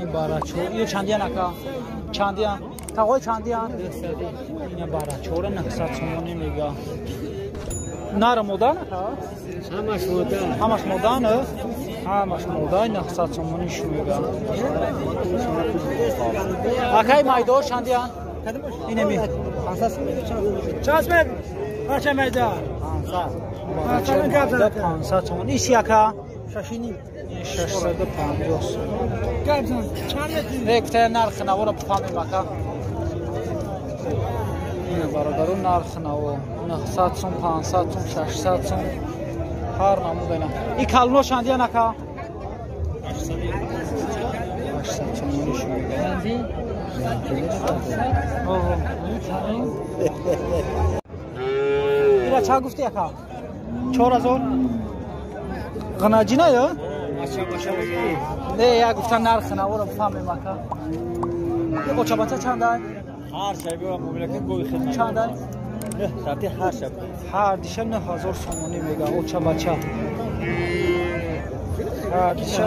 Ин барачо. Ё чандиян ака? Чандиян? Тағои чандиян? Ина барачора 900 сомонӣ мега. Нара модан ака? Ҳамаш модан. Ҳамаш модан? Ҳамаш модан 900 сомонӣ шу мега. Акай майдо чандиян? Инеми. 500 сомонӣ чанд? Чанд бача майда? 500. 500 сомонӣ. Иш яка? 6.5. 650 сомон. Не, гуфта нархи наворо бифаҳмем ака. Ина бародаро нархи наво 900 сом, 500 сом, 600 сом ҳар намуд ина. И калоно чандиян ака? 800 сомонӣ шу мега. Ира чанд гуфти ака? 4000. Ғанаҷина ё? Не, я гуфта нархи наворо бифаҳмем ака. Очабача чандай? Ҳар шаб муомила гови хидмат. Чандай? 9 сати ҳар шаб. Ҳар диша 9000 сомонӣ мега очабача. Ҳар диша.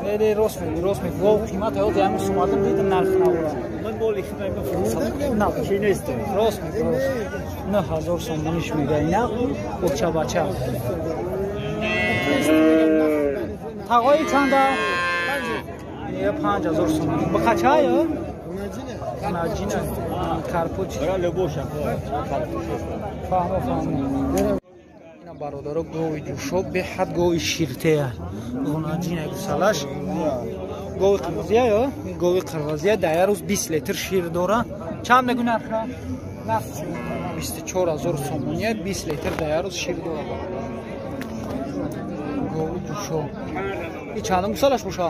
Не, рост мегӯ, рост мегӯ. Гов қимат ҳаёт ҳамин сумадам дидам нархи навора. Ман моли хидмат мефурӯшам. Чи нест? Рост мегӯ, рост. 9000 сомониш мега ина очабача. Тағои чанда? 5000 сомонӣ. Бақача ё? Наҷина. Карпуч. Фаҳмо, фаҳмо. Ина бародаро гови ҷӯшоб беҳад гови ширтея. Ғунаҷина гусалаш. Гови қирғизия ё? Гови қирғизия дар як рӯз 20 литр шир дора. Чанд мегӯ нарха? 24000 сомонӣ, 20 литр дар як рӯз шир дора. Гови ҷӯшоб. И чандум гусалаш боша?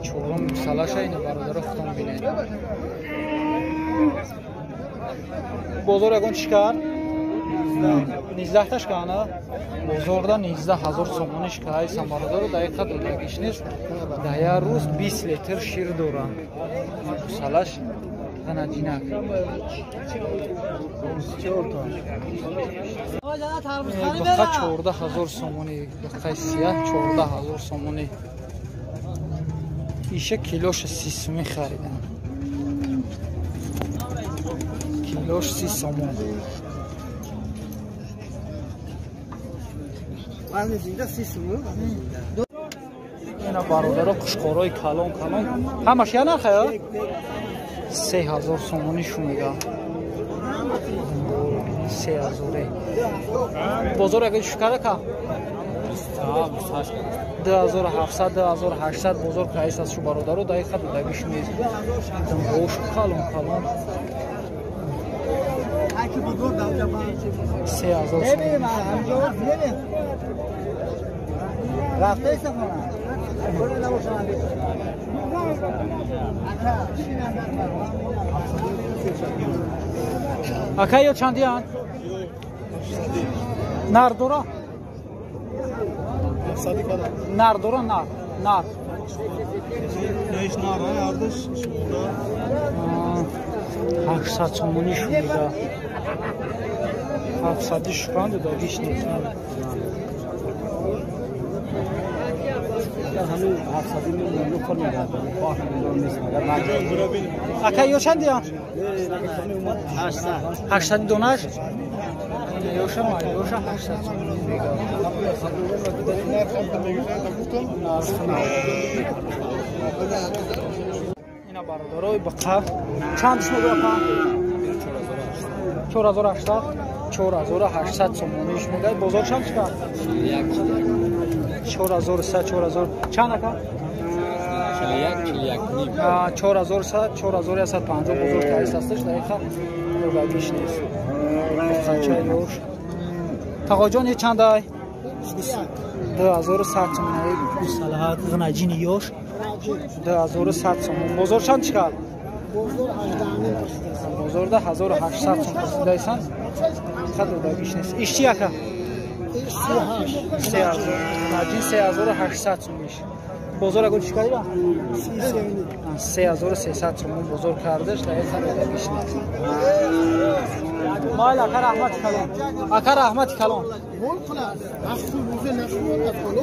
Чорум гусалаша. Ина бародаро худтон бинед. Бозор ягон чӣ кард? 19 ташка ана? Бозорда 19000 сомонӣ шикаҳайсан бародаро, дақиқа додагиш нест. Дар як рӯз 20 литр шир дора. Гусалаш ғанаҷинак. Бақа 14000 сомонӣ, бақаи сияҳ 14000 сомонӣ. Иша килоша 30 сомонӣ харидан. Килош 30 сомон. Ина бародаро қушқорои калон калон. Ҳамаш я нарха ё? 3000 сомонӣ шу мега. 3000. Бозор ягон шукара ка? 2700, 2800 бозор каис аст шу бародаро, дақиқа додагиш нест. Бош калон калон. 3000 сомонӣ. Ака ё чандиян? Нар дора? Нар дора, нар. Нар. 800 сомонӣ шу мега. 700 шукан додагиш нест. Ака ё чандиян? 800 донаш? Ёша ёша 800 сомонӣ мега. Ина бародарои бақа чанд шумо ака? 4800. 4800 сомониш мега. Бозор чанд шуд? 4100, 4000. Чанд ака? 41, 4100, 4150 бозор таис ҳасташ, дақиқа додагиш нест. Бақача ёш. Тағоҷон е чандай? 2100 сомонӣ. Гусалаҳат ғанаҷини ёш 2100 сомон. Бозор чанд чӣ кард? Бозорда 1800 сом пурсидайсан. Дақиқа додагиш нест. Иш чи ака? 3000. Наҷин 3800 сом иш. Бозор агон чӣ кардира? 3300 сомон бозор кардаш, дақиқа додагиш нест. Майл ака раҳмати калон. Ака раҳмати калон.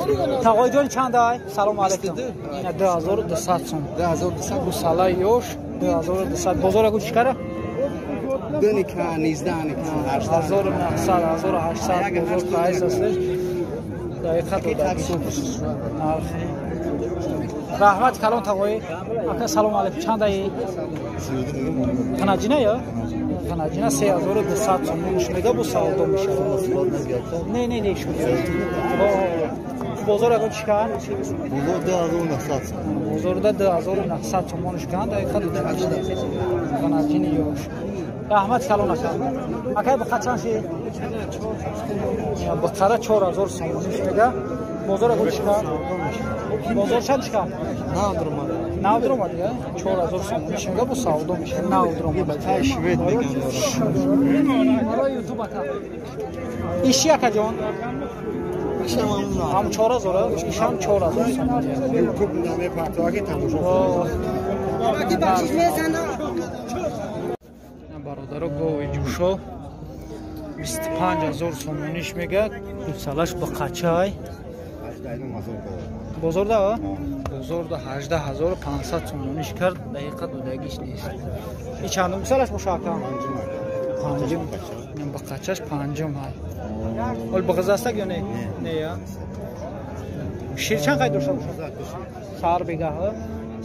Тағои ҷон чанд ай? Салом алейкум. Ина 2200 сом. 2200 гусала ёш 2200. Бозор агу чӣ кара? 2 19 1900 1800 бозор қайс аст. Дақиқа дода. Раҳмат калон тағои. Ака салом алейкум. Чанд ай? Қанаҷина ё? Қанаҷина 3200 сомониш мега бу савдо мешавад. Не, не, не, шуд. Бозор агон чӣ кар? Бозор 2900 сом. Бозорда 2900 сомониш кан, дақиқа дода. Қанаҷини ёш. Раҳмат калон ака. Акай бақа чанд шид? Бақара 4000 сомониш мега. Бозор агон чӣ кар? Бозор чанд чӣ кар? Нав даромад, я? 4000 сомониш мега бу савдо мешавад. Нав даромад. Швед меган. Барои YouTube ака. Иши ака ҷон? Ҳам 4000, ишам 4000 сомонӣ. YouTube намепартоаки тамошо. Бародаро гови ҷӯшо 25000 сомониш мега, гусалаш ба қачай. Бозорда? Бозорда 18500 сомониш кард, дақиқа додагиш нест. И чандум гусалаш боша ака? Панҷум. Ба қачаш панҷум ҳай. Ол бағизастак ё не? Не я? Шир чанд қайд дошта бошад? Саҳар бегаҳ?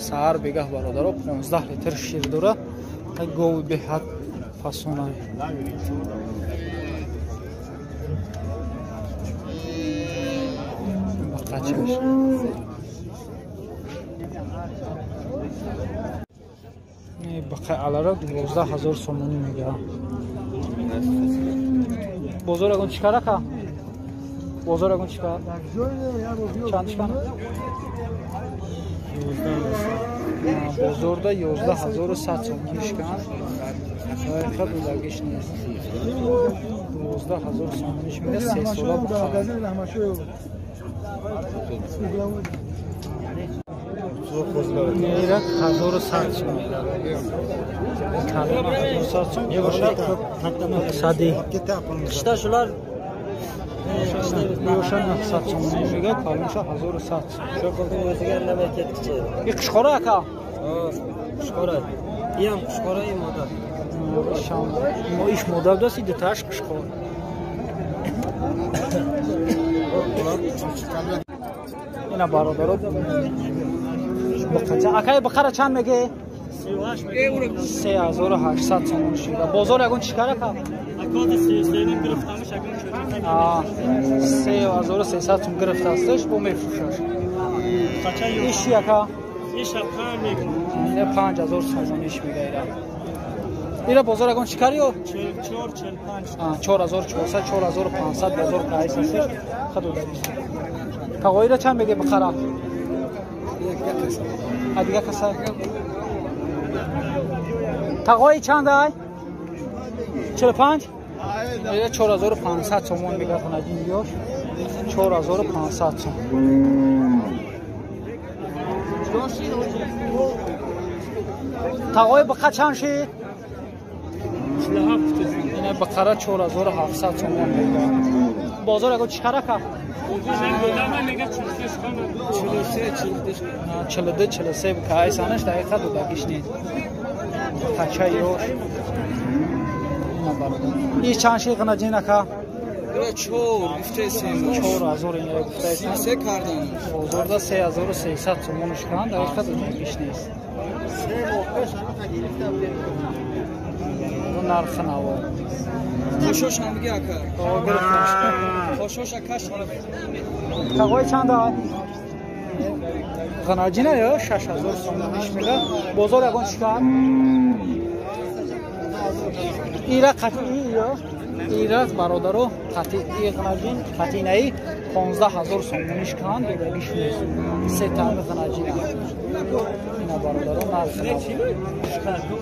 Саҳар бегаҳ бародаро 15 литр шир дора. Гови беҳад фасонай. Ба қачаш. Бақай алара 12000 сомонӣ мега. Бозор агон чӣ кар ака? Бозор агон чӣ кар? Чанд чӣ кар? Бозорда 11100 сомониш кан. Дақиқа додагиш нест. 12000 сомониш мега, се сола бухар. Ирак 1100 сом мега. Калона 1100 сом бошад. Сади. Қишта шулар Ёша 900 сомонӣ мега, калонша 1100 сом. Shu pulning o'ziga indamay ketkichi. И қишқора ака? Qishqora. Iyam qishqora, и moda. Ишам. Мо иш мода даст, и дуташ қишқор. Ина бародаро. Бақача. Акай бақара чанд меге? 3800 сомон шуда. Бозор ягон чӣ кар ака? 3300 сом гирифтасташ, бо мефурӯшаш. Иш чи ака? 5000 сомон иш мега ира. Ира бозор ягон чӣ кар ё? 4400, 4500 бозор қайс асташ. Хадо тағоира чанд меге бақара? Дига каса? Тағои чанд ай? 45? Ира 4500 сомон мега хонаҷин ёш. 4500 сом. Тағои бақа чанд шид? Ина бақара 4700 сомон мега. Бозор аго чӣ кар ака? 42 43 кайсанаш дақиқа додагиш нест. Қача ёш. Ина бародар. И чанд ши қанаҷин ака? 4 гуфтесем. 4000 ина гуфтесем. 3 кардан. Бозорда 3300 сомониш кан, дақиқа додагиш нест. 3 моҳ пеш ҳамақа гирифта будем. Нархи наво. Хошош ҳам биги ака. Хошош акаш. Тағои чанд ай? Ғанаҷина ё 6000 сомониш мега. Бозор ягон чӣ кар? Ира қатъи ё ира бародаро қатъи ғанаҷин қатъинаи 15000 сомониш кан, додагиш нест. Се тани ғанаҷина. Ина бародаро нархи наво.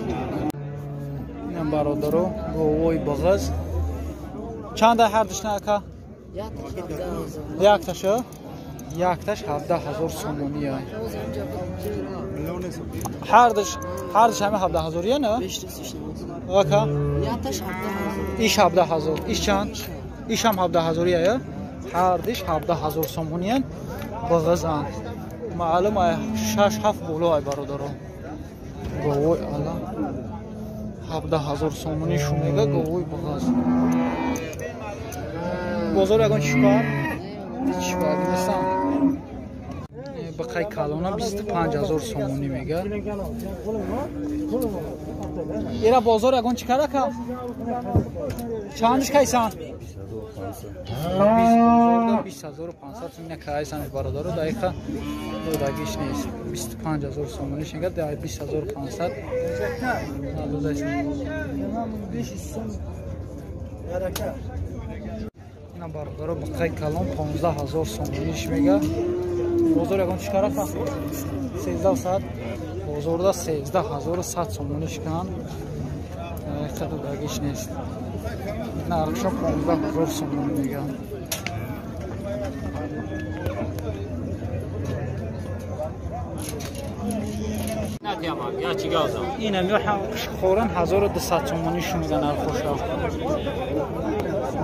Ина бародаро говои бағаз. Чанд ай ҳар душна ака? Якташа? Якташ 17000 сомонӣ ай. Ҳардуш ҳама 17000 я на? Ака? Иш 17000. Иш чанд? Иш ҳам 17000 я? Ҳардиш 17000 сомониян бағазан. Маълум ай 6-7 боло ай бародаро. Говой ала 17000 сомонӣ шумега говой бағаз. Бозор ягон чикор? Чикор нестам. Бақай калона 25000 сомонӣ мега. Ира бозор ягон чикор ака? Чандиш кайсан? 20500 сомонӣ кайсан бародаро, дақиқа додагиш нест. 25000 сомонӣ шега, 20500 надодааст. Ина бародаро бақай калон 15000 сомониш мега. Бозор ягон чикор ака? 1300. Бозорда 13100 сомониш кан. Дақиқа додагиш нест. Нархшо 15000 сомонӣ мега. Инам ё қишқоран 1200 сомонӣ шумега нархоша.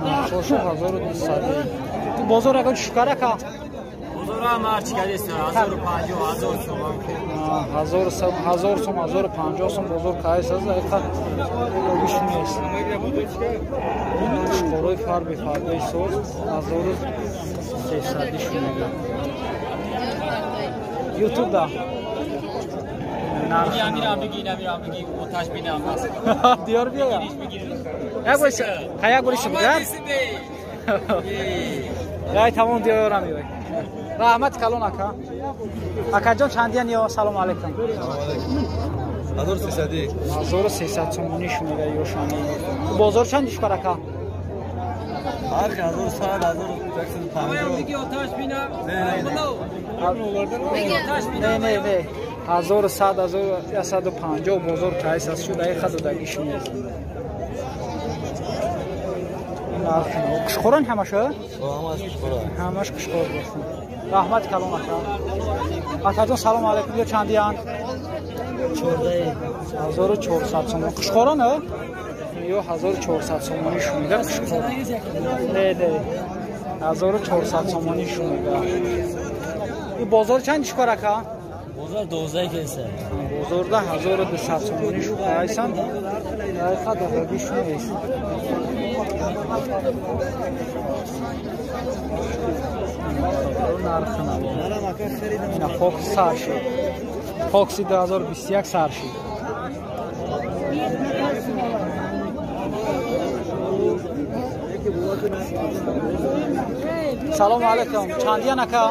Нархоша 1200. Бозор ягон чикор ака? Бозорам ҳар чи кадест 1050 1000 сомон. 1000 сом 1050 сом бозор кайс аст, дақиқа додагиш нест. Қишқорои фарби фарбаи соз 1300 шумега. Ютуб да. Диёр биёя. Як бор як бор шугар. Яй тамом диёрам меой. Раҳмат калон ака. Акаҷон чандиян ё салом алейкум. 1300. 1300 сомонӣ шумега ёшани. Бозор чанд дишкар ака? Ҳар 1100 1150. Не не не. 1100 1150 бозор кайс аст шуд, ай хадодагиш нест. Қишқоран ҳамаша? Ҳамаш қишқора. Ҳамаш қишқор бошад. Раҳмат калон ака. Акаҷон салом алейкум. Ё чандиян? 1400 сомон. Қишқоран а? Ё 1400 сомонӣ шумега қишқор. Не не. 1400 сомонӣ шумега. И бозор чанд дишкор ака? Бозор 12 кеса. Бозорда 1200 сомонӣ шукайсан. Дақиқа додагиш нест. Нархи наво. Ина Фокс сар шуд. Фокси 2021 сар шуд. Салом алейкум. Чандиян ака?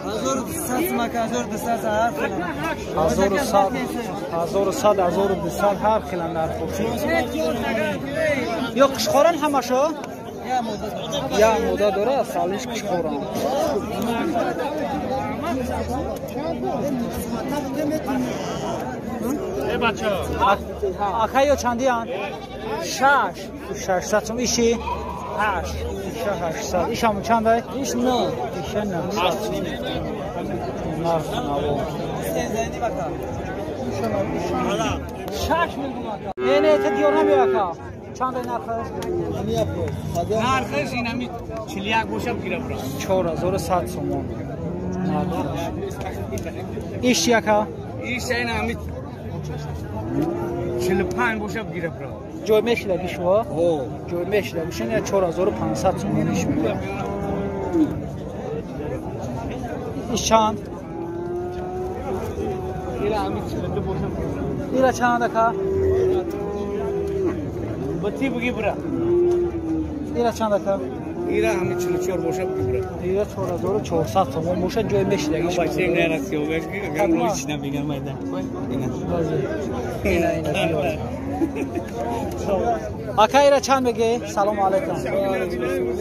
1100 мака 1200 ҳар хел. 1100 1100 1200 ҳар хел нархо. Ё қишқоран ҳамашо? Я мода дора, салиш қишқоран. Ака ё чандиян? 6 600 сом иши? 8 800. Ишам чандай? Иш 9. Иша 900. Нарх наво. 6 миллион ака. Не не, та диёр намеё ака. Чандай нархаш? Нархаш инами 41 боша бигира бро. 4100 сомон. Нархаш. Иш чи ака? Иш инами 45 боша бигира бро. Ҷой мешидаги шумо? Ҷой мешидаги шумо 4500 сомониш мега. Иш чанд? Ира ами 42 боша бигира. Ира чанд ака? Бати бигира. Ира чанд ака? Ира ами 44 боша бигира. Ира 4400 сомон боша ҷой мешидаги шумо. Бача нарасиё бегам рӯй чина бигам майда. Ина ина ина. Ака ира чанд мегӣ? Салом алейкум.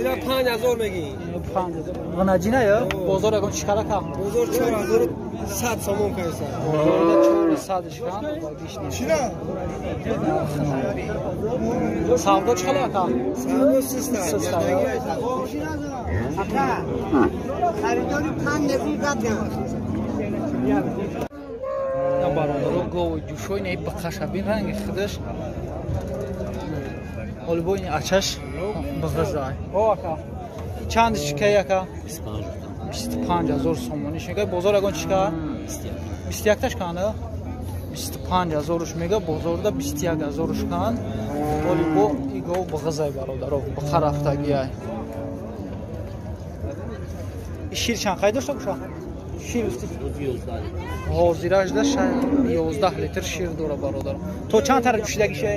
Ира 5000 мегӣ. 5000. Ғанаҷина ё? Бозор ягон чикар ака? Бозор 4100 сомон кайса. Бозорда 400 шкан додагиш нест. Чира? Савдо чӣ хел ака? Савдо 300. Ака, харидори 5 мегӯ гап меояд. Бародаро гови ҷӯшои не бақаша бин ранги худаш. Ҳолибо ин ачаш бағазай. О ака. Чанд шикай яка? 25 ҳазор сомониш мега. Бозор ягон чика? 21 таш канда? 25 ҳазоруш мега, бозорда 21 ҳазоруш канд. Оли бо игов бағзай бародаро, бақа рафтагиай. Шир чанд қай дошта боша? Шир ҳозирашда 11 литр шир дора бародар. То чанд тараф ҷӯшидагише?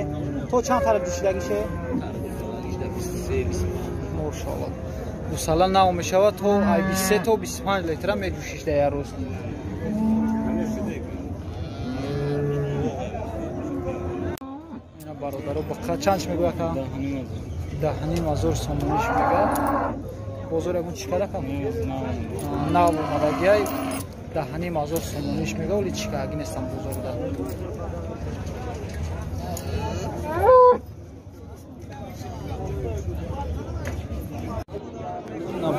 То чанд тараф ҷӯшидагише? Мошалло. Гусала нав мешавад то 23 то 25 литра меҷӯшиш дар як рӯз. Ина бародаро бақа чанд мегӯяд ака? 10,5 ҳазор сомониш мегӯяд. Бозор ягон чӣ карака? Нав омадагиай 10,5 ҳазор сомониш мегӯяд, вале чӣ караги нестам бозорда.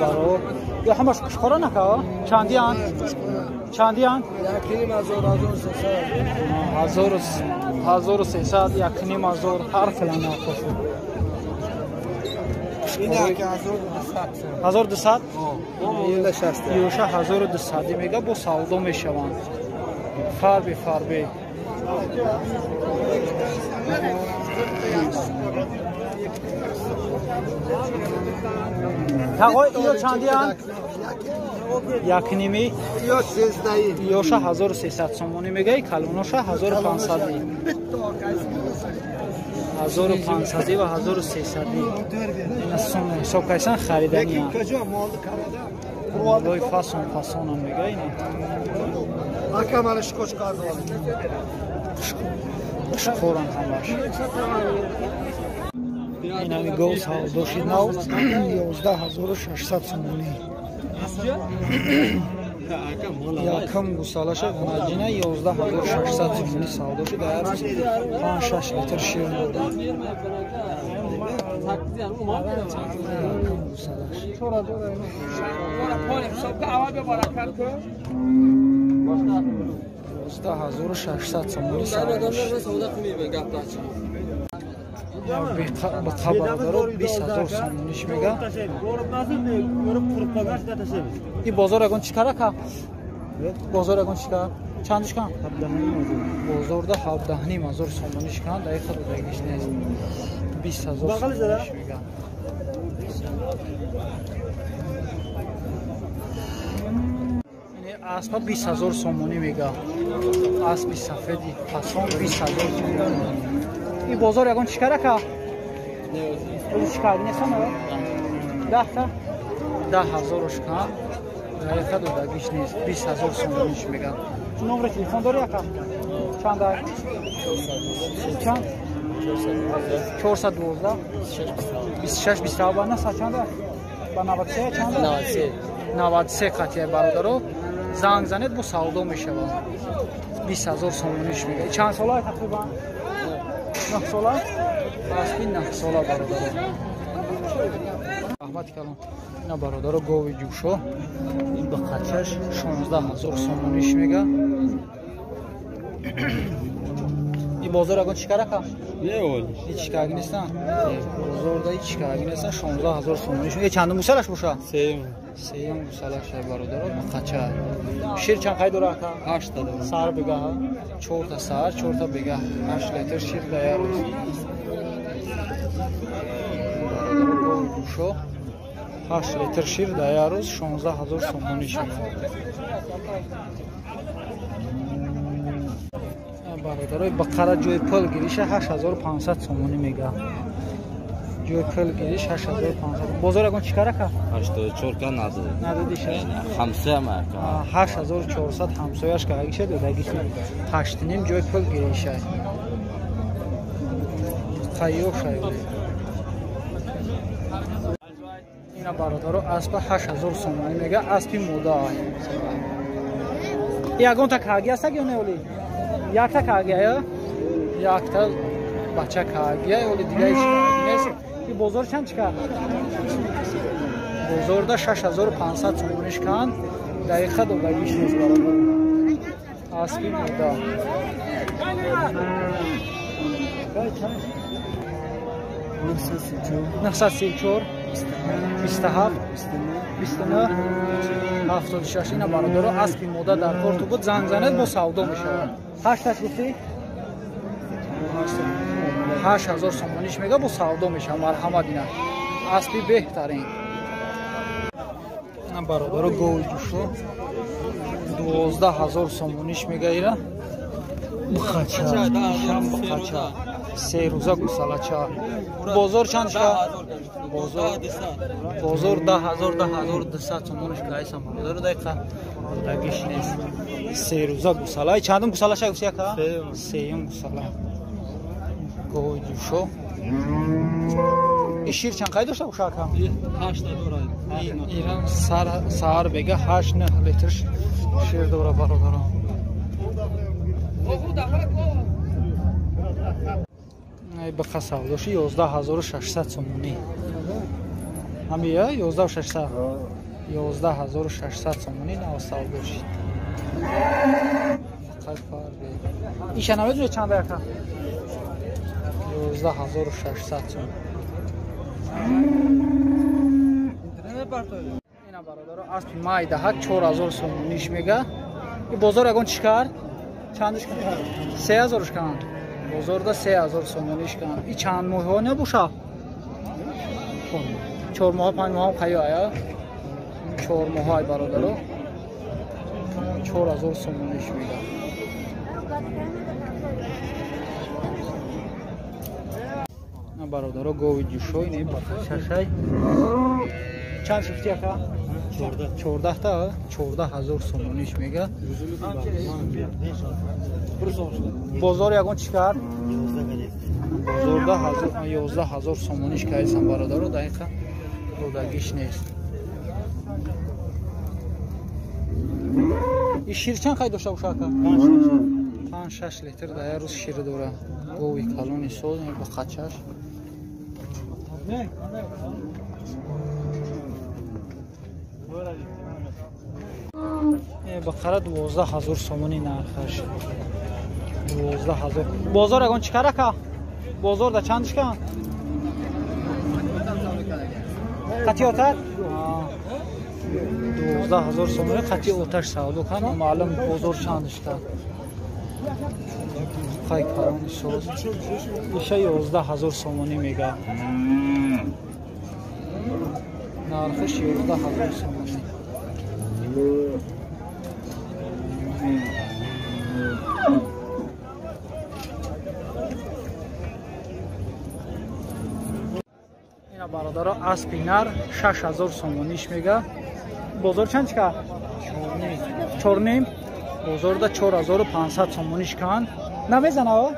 Баро ё ҳамаш қушқора нака? Чандиян? Чандиян? 1,5 ҳазор, 1300, 1,5 ҳазор, ҳар хела нархошо. 1200? Ёша 1200 мега, бо савдо мешаванд. Фарби фарби. Тағой иё чандиян? 1,5? Ёша 1300 сомонӣ мегаи, калоноша 1500. 1500 ва 1300. Ина сум ҳисоб кайсан хариданиян. Молои фасон фасонам мега ина. Қушқоран ҳамаш. Инами гов савдоши нав 11600 сомонӣ. Якум гусалаша гунаҷина 11600 сомонӣ савдоши, дар рӯз 5-6 литр шир дода. Якум гусалаш. 11600 сомонӣ савдоши. Бақа бародаро 20000 сомониш мега. И бозор ягон чӣ карака? Бозор ягон чӣ кара? Чандиш кан? Бозорда 17,5 ҳазор сомониш кан, дар хел дагиш нест. 20000 сомониш мега. Аспа 20000 сомонӣ мега. Аспи сафеди фасон 20000 сомонӣ. И бозор ягон чӣ карака? Чӣ карди нестам? 10 та? 10 ҳазоруш кан. Дақиқа додагиш нест. 20000 сомониш мега. Номери телефон дори ака? Чанд? Чанд? 412 26 27 на чанд? Ба 93 чанд? 93 қатия бародаро. Занг занед бо савдо мешавад. 20000 сомониш мега. Чанд сола тақрибан? 9 сола? Аспи 9 сола бародаро. Раҳмати калон. Ина бародаро гови ҷӯшо. Ин ба қачаш 16000 сомониш мега. Ин бозор ягон чӣ карака? Ҳеҷ чӣ караги нестан? Бозорда ҳеҷ чӣ караги нестан. 16000 сомониш мега. Чандум гусалаш боша? Сеюм гусалаш ай бародаро ба қача. Шир чанд қай дора ака? 8 та дора. Сар бегаҳ? 4 та сар, 4 та бегаҳ. 8 литр шир дар як рӯз. Бародаро гови ҷӯшо 8 литр шир дар як рӯз 16000 сомонӣ шуд. Бародарои бақара ҷои пул гириша 8500 сомонӣ мега. Ҷои пул гириш 8500. Бозор ягон чӣ карака? 84 ка надод. Надодиша? Ҳамсоя ма. 8400 ҳамсояш карагиша додагиш. 8.5 ҷои пул гириша. Қайё шай. Ина бародаро аспа 8000 сомонӣ мега, аспи мода. Ягонта карги аст ё не оли? Якта карги ая? Якта бача карги ая, оли дига ҳеҷ карги нест. И бозор чанд чӣ кард? Бозорда 6500 сомониш канд, дақиқа додагиш нест бародар. Аспи мода. 934 27 29 76. Ина бародаро аспи мода дар корту буд, занг занед, бо савдо мешавад. 8 гуфтӣ? 8000 сомониш мега, бо савдо мешавад. Марҳамат, ина аспи беҳтарин. Ина бародаро гови ҷӯшо 12000 сомониш мега. Ира бухача, бухача, се рӯза гусалача. Бозор чанд шуд? Бозор 10000 10200 сомониш кайсам бародаро, дақиқа дагиш нест. Се рӯза гусала. Чандум гусалаша гуфти яка? Сеюм гусала. Гови ҷӯшо. И шир чанд қай дошта боша ака? 8 дора. Иран сар бега 8 9 литр шир дора бародаро. Бақа савдоши 11600 сомонӣ. Ҳамия 11600. 11600 сомонӣ нав савдоши. Фақат фарбе. Иша намедонед чанд яка? 11600 сомон. Ина бародаро аспи майдаҳак 4000 сомониш мега. И бозор ягон чӣ кард? Чандиш кан? 3000 кан. Бозорда 3000 сомониш кан. И чанд моҳҳо набоша? 4 моҳ, 5 моҳ қайё ая? 4 моҳ ай бародаро. 4000 сомониш мега. На бародаро гови ҷӯшой не бақашашай. Чанд шуфти ака? 14 та 14000 сомониш мега. Бозор ягон чӣ кард? Бозорда 11000 сомониш кайсан бародаро, дақиқа додагиш нест. И шир чанд қай дошта боша ака? 5-6 литр дар як рӯз шир дора. Гови калони соз ба қачаш. Бақара 12000 сомонӣ нархаш. 12000. Бозор ягон чӣ кар ака? Бозорда чандиш кан? Қатъи оташ? 12000 сомонӣ қатъи оташ савдо кан. Маълум бозор чандиш кан. Қай калони соз. Иша 11000 сомонӣ мега. Нархиш 11000 сомонӣ. Ина бародаро аспи нар 6000 сомониш мега. Бозор чанд чика? 4.5. Бозорда 4500 сомониш кан. Намезана?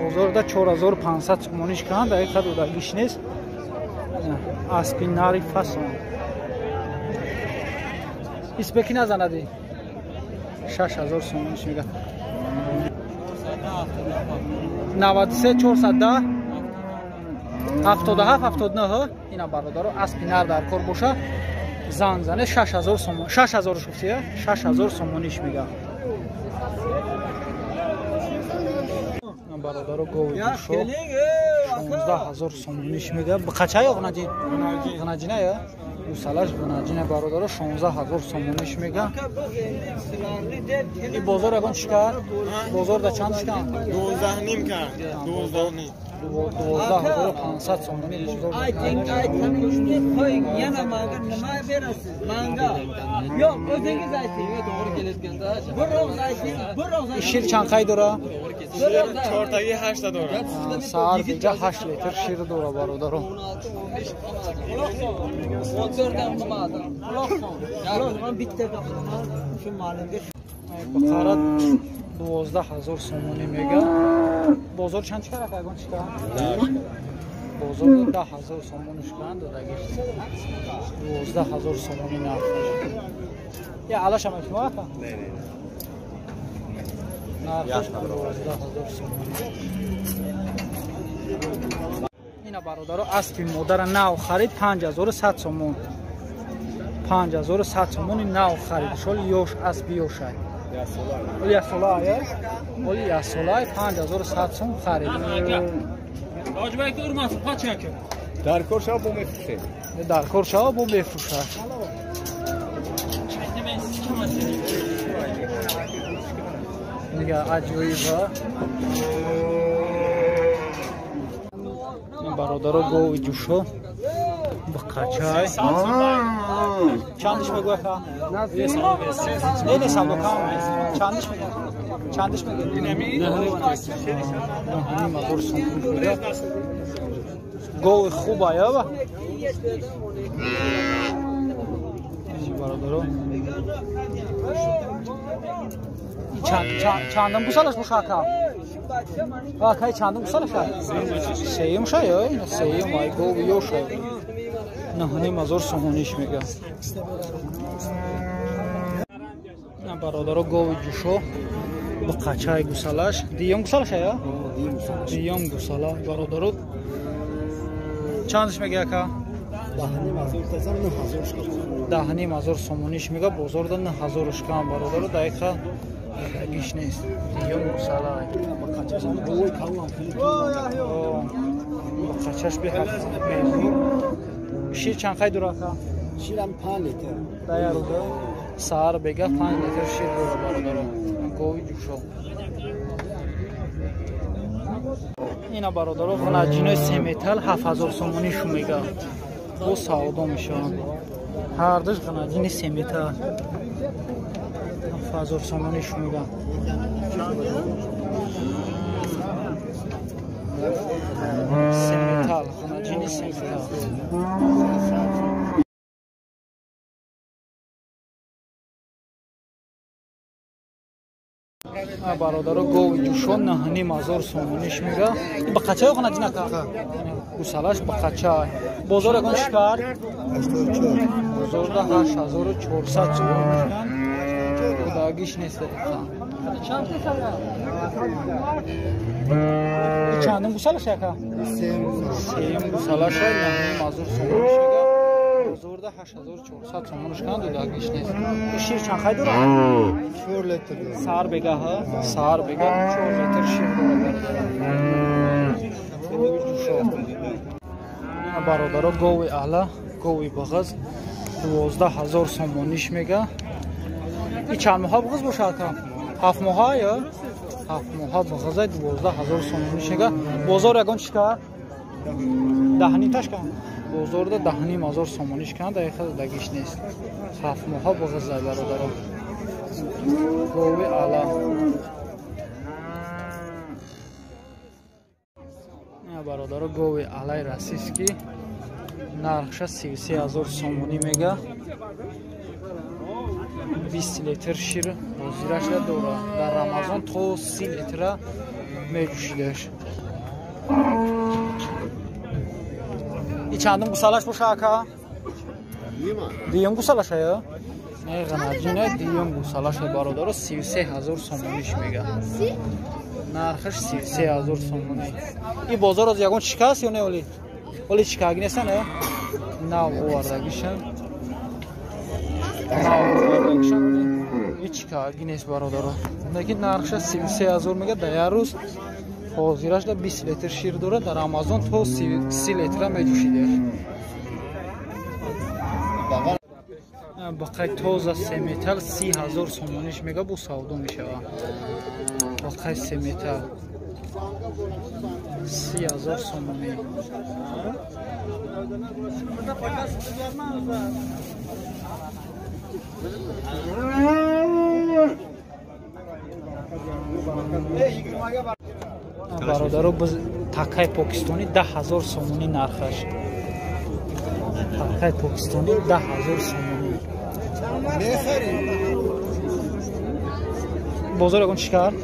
Бозорда 4500 сомониш кан, дақиқа додагиш нест. Аспи нари фасон. Испеки назанади. 6000 сомониш мега. 93 410 77 79. Ина бародаро аспи нар дар кор боша, занг зане 6000 сомон. 6000 шуфтия? 6000 сомониш мега. Бародаро гови ҷӯшо 16000 сомониш мега. Қача ё ғнаҷин? Ғнаҷина ё? Гусалаш ғнаҷина бародаро 16000 сомониш мега. И бозор ягон чӣ кард? Бозорда чанд шикан? 12.5 кард. 12.5. 12500 сомонӣ бозор. Ayting, ayting, qo'ying, yana manga nima berasiz? Manga. Yo'q, o'zingiz ayting. To'g'ri kelayotganda. Bir og'iz ayting, bir og'iz ayting. Шир чанд қай дора? Чортаги 8 та дора. Сар бега 8 литр шир дора бародаро. 14 dan qilmadim. Quloq sol. Man bitta gapiman, shu ma'lumga. Бақара 12000 сомонӣ мега. Бозор чанд чикар ака ягон чика? Бозор 10000 сомонӣ шикан додагиш. 12000 сомонӣ нархаш. Я алаша мешумо ака? Не, не. Нархаш 12000 сомонӣ. Ина бародаро аспи модара нав харид 5100 сомон. 5100 сомони нав харид. Шол ёш аспи ёшай. Оли ясолай, оли ясолай 5100 сом харид. Hacı belki urmasın, kaç yakın. Дар кор шава бо мефурӯшем. Дар кор шава бо мефурӯшад. Дига аҷоиба. Бародаро гови ҷӯшо ба қачай. Чандиш мегӯяд ка? Не, не, савдо кам. Чандиш мегӯяд? Чандиш мегӯяд? 9,5 ҳазор сомонӣ мегӯяд. Гови хуба яба? Бародаро. Чандам гусалаш боша ака? Акай чандам гусалаш? Сеюм ша ё? Сеюм ай гови ёша. 9,5 ҳазор сомониш мега. Бародаро гови ҷӯшо ба қачай гусалаш. Диюм гусалаш ё? Диюм гусала бародаро. Чандиш мега ака? 10,5 ҳазор сомониш мега. Бозорда 9 ҳазор шкам бародаро дақиқа гиш нест. Диюм гусала. Қачаш беҳад мезур. Шир чанд қай дура ака? Ширам 5 литр. Дая рӯза саҳар бега 5 литр шир дора бародаро. Гови ҷӯшо. Ина бародаро ғанаҷинои семетал 7 ҳазор сомонӣ шу мега. Бо савдо мешаванд. Ҳардуш ғанаҷини семетал 7 ҳазор сомонӣ шу мега. Семетал, ғанаҷини семетал. Бародаро гови ҷӯшон 9,5 ҳазор сомониш мега. Ба қачаё ғанаҷин ака? Гусалаш ба қача. Бозор ягон чӣ кард? Бозорда 8400 сомон мешкан. Дагиш нест дақиқа. Чандум гусалаш ака? Сеюм гусалаш 9,5 ҳазор сомониш мега. Бозорда 8400 сомониш кан додагиш нест. Шир чанд хай дорад? 4 литр. Саҳар бега ҳа? Саҳар бега 4 литр шир дорад бародаро. Бародаро гови аъла, гови бағаз 12 ҳазор сомониш мега. И чанд моҳа бағаз бошад ака? 7 моҳа ё? 7 моҳа бағазай 12 ҳазор сомониш мега. Бозор ягон чӣ кард? Даҳним ташкан? Бозорда 10,5 ҳазор сомониш кан дақиқа дагиш нест. 7 моҳа бағазай бародаро. Гови аъла. Бародаро гови аълаи российский нархша 33 ҳазор сомонӣ мега. 20 литр шир ҳозирашда дора. Дар Рамазон то 30 литра меҷӯшидаш. И чандум гусалаш боша ака? Дуюм гусалаша ё? Не, ғанаҷина дуюм гусалаша бародаро 33 ҳазор сомониш мега. Нархаш 33 ҳазор сомонӣ. И бозор аз ягон чикаст ё не оли? Оли чикаги нестан ё? Нав овардагишан. Нав овардагишан. И чикаги нест бародаро. Лекин нархша 33 ҳазор мега дар як рӯз ҳозираш да 20 литр шир дорад, дар Рамазон то 30 литра меҷӯшидаш. Бақай тоза семетал 30 ҳазор сомониш мега бо савдо мешавад. Бақай семетал 30 ҳазор сомонӣ. Бародаро такай покистонӣ 10 ҳазор сомонӣ нархаш. Такай покистонӣ 10 ҳазор сомонӣ. Бозор ягон чӣ кард?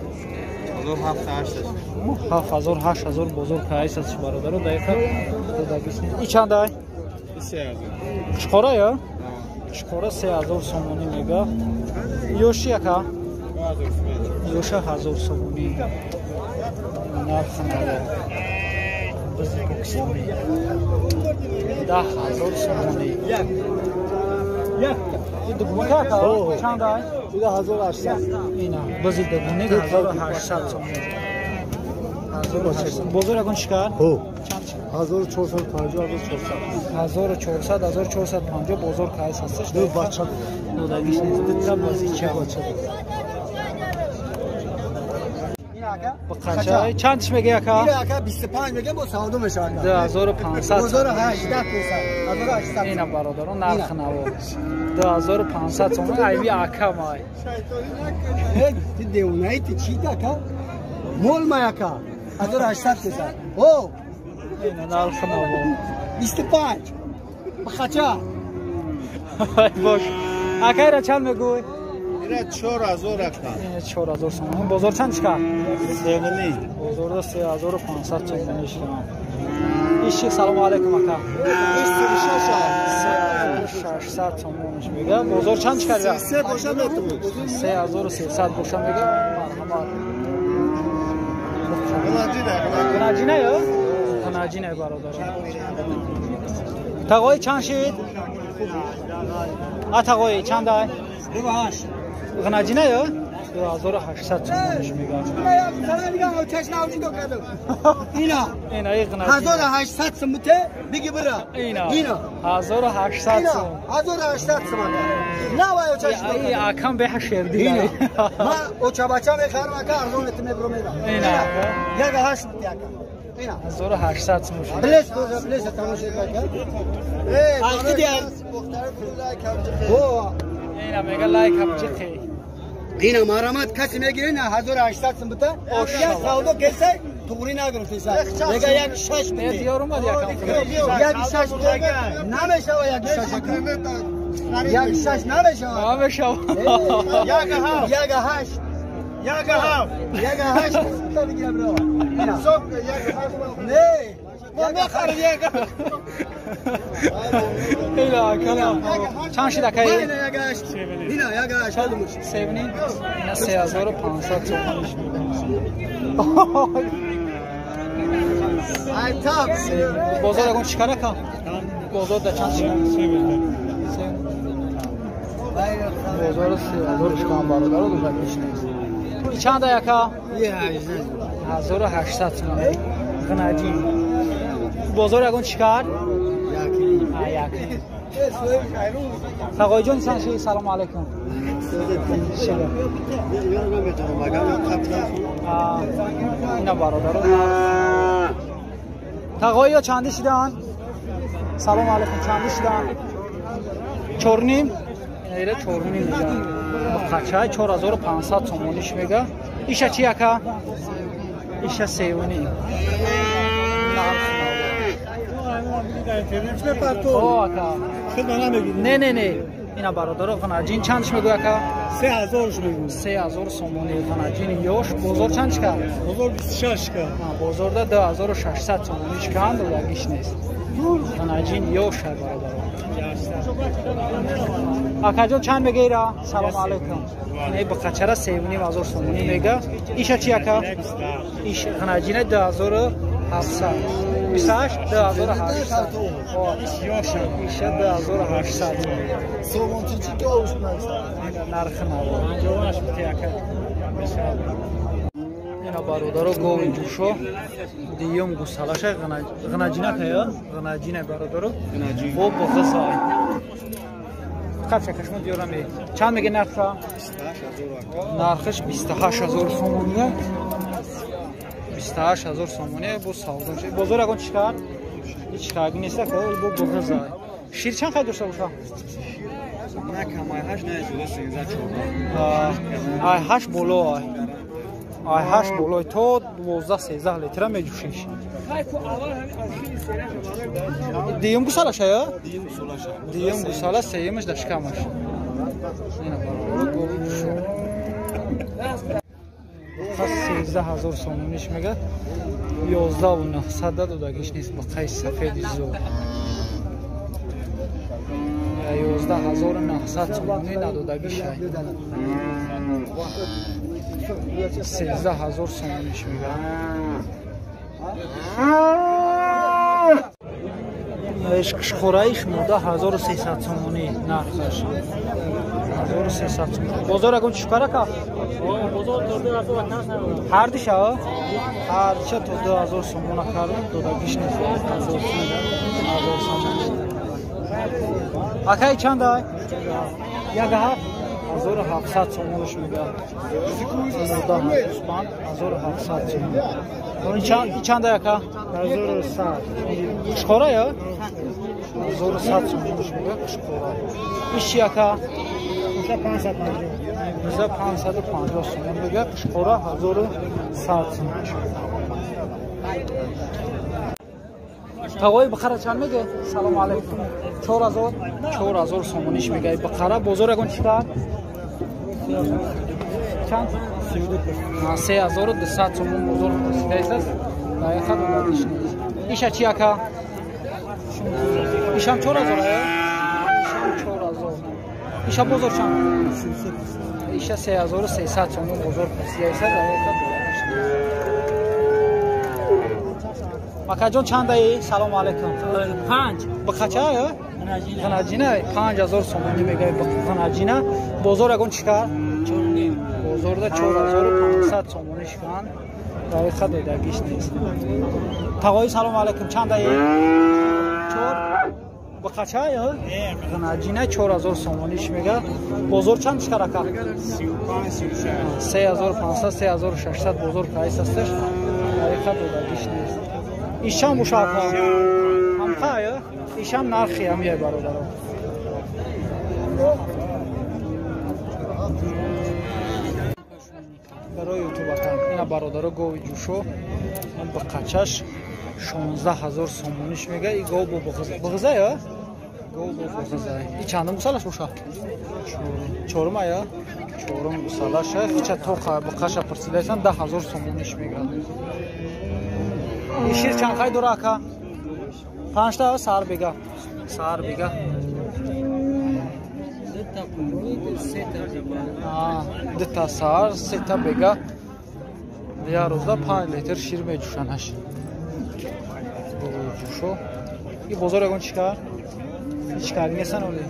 7 ҳазор 8 ҳазор бозор кайс аст бародаро дақиқа и чандай? Чиқора ё? Чиқора 3 ҳазор сомонӣ мега. Ёши яка? Ёша 1000 сомонӣ. Нархи наво. Бизи покистонӣ 10 ҳазор сомонӣ. Дугунака чандай? Ина бизи дугуник 1800 сомонӣ. Бозор ягон чӣ кард? Чанд? 1450 1400. 1400 1450 бозор кайс ҳасташ. Ду бача. Додагиш нест. Дута бозича. Бақача чанд тиш мега яка? Ира 25 мега бо савдо мешавад. 2500. 2018 500. 1800. Ина бародарон нарх наво. 2500 сомон айби ака май. Ти девонаи ти чи така? Мол ма яка. 1800 500. О! Ина нарх наво. 25. Бақача. Ай бош. Ака ира чанд мегӯй? Ира 4000 ака. 4000 сомон. Бозор чанд шикар? 3.5. Бозорда 3500 сомон шикар. Иши салому алейкум ака. 3600 сомон мега. Бозор чанд шикар? 3 боша метавон. 3300 боша мега. Марҳамат. Гунаҷина, гунаҷина ё? Гунаҷина бародар. Тағои чанд шид? А тағои чанд ай? 28. Гунаҷина ё? 2800 сомониш мега. Ина. Ина и гунаҷина. 1800 сомон биги бира. Ина. Ина. 1800 сом. 1800 сом. На вай очаш. Ай акам беха шерди. Ина. Ма очабача мехарам ака арзон метме бро мера. Ина. Яга 8 яка. Ина. 1800 сом. Блес боза блес тамошо ака. Э, ай дияр. О. Ина мега лайк ҳам чихи. Ина марамат каси мегире на 1800 сом бита. Я савдо кесай туғри нагирифтеса. Мега як шаш Не бите. диёр омад якам. Як шаш намешава як шаш. Як шаш намешава. Намешава. Як ҳафт. Як ҳашт. Як ҳафт. Як ҳашт. Та бигира бро. Ина. Як ҳашт. Не. Мо мехарем як. Ила кала. Чанд шид акаи? Ина як ҳашт. Ина як ҳашт. Севни? Ина 3500 сомониш. Ай тап. Бозор ягон чӣ кара ка? Бозор да чанд шикан? Бозор 3000 шикан бародаро додагиш нест. Чанд яка? 1800 сомон. Гунаҷин. Бозор ягон чӣ кард? Як. Тағоиҷон санши салому алейкум. Ина бародаро. Тағоиё чанди шидан? Салому алейкум чанди шидан? 4.5. Ина 4.5 мега. Қачай 4500 сомониш мега. Иша чи яка? Иша 3.5. О, ака. Не, не, не. Ина бародаро ғанаҷин чандш мегӯ ака? 3000 мегӯ. 3000 сомони ғанаҷини ёш. Бозор чанд шикар? Бозор 26 шикар. Бозорда 2600 сомони шиканд, додагиш нест. Ғанаҷин ёш ай бародаро. Акаҷон чанд мега ира? Салому алейкум. Не бақачара 3500 сомони мега. Иша чи ака? Иш ғанаҷина 2700. 28 2800. Иша 2800. Сомон чи чи говш нарх наво. Ина бародаро гови ҷӯшо дуюм гусалаша ғнаҷина кая? Ғнаҷина бародаро. Бо буғизай. Қапша кашмо диёрам. Чанд мега нарха? Нархаш 28000 сомония. 28000 сомония бо савдо. Бозор ягон чӣ кард? Ҳеҷ кард нест ака, бо буғизай. Шир чанд қай дошта боша? На камай 8 на 13 14. Ай 8 боло ай. Ай 8 боло то 12 13 литра меҷӯшиш. Дуюм гусалаша ё? Дуюм гусала сеюмаш дар шикамаш. Ина бародаро гови ҷӯшо. Пас 13000 сомониш мега. 11900 додагиш нест ба қайси сафеди зур. 11900 сомонӣ надодагишай. 13000 сомониш мега. Ишқшхӯраиш мода 1300 сомонӣ нархаш. 1300 сомон. Бозор ягон чӣ кара ка? Бозор то 2000. Ҳардиша? Ҳардиша то 2000 сомона кардем, додагиш нест. 1000 сомон. Акай чанда? 1.7 1700 сомонаш мега. Гӯсфанд 1700 сомон. Ин чанда яка? 1100. Қушқора я? 1100 сомонаш мега қушқора. Иш чи яка? 550. 550 сомон мега қушқора 1100 сомон. Тағои бақара чанд меге? Салом алейкум. 4000 4000 сомониш мега бақара. Бозор ягон чӣ кард? Чанд? 3200 сомон бозор пурсидаист. Дақиқа додагиш нест. Иша чи яка? Ишам 4000 ая? Ишам 4000. Иша бозор чанд? Иша 3300 сомон бозор пурсидаист. Дақиқа додагиш нест. Акаҷон чандаи? Салом алейкум. 5. Бақача ё? Ғанаҷина 5000 сомонӣ мега ғанаҷина. Бозор ягон чӣ кард? 4.5. Бозорда 4500 сомонӣ шикан. Дақиқа додагиш нест. Тағои салом алейкум чандаи? 4. Бақача ё? Ғанаҷина 4000 сомониш мега. Бозор чанд чӣ ака? 35 3500 3600 бозор кайс асташ. Дақиқа додагиш нест. Ишам бошака? Ҳамқая? Ишам нархи ҳамяй бародаро. Барои ютубакан ина бародаро гови ҷӯшо ба қачаш 16000 сомониш мега. И гов бо бағза ё? Гов бо бағза. И чандум гусалаш боша? Чорум ая? Чорум гусалаша. Хича тоқа ба қаша пурсидайсан 10000 сомониш мега. Шир чанд қай дора ака? 5 та сар бега. Сар бега. Дута сар, сета бега. Я рӯзда 5 литр шир меҷӯшанаш. Ҷӯшо. И бозор ягон чӣ кард? Ҳеч кард нестан оли.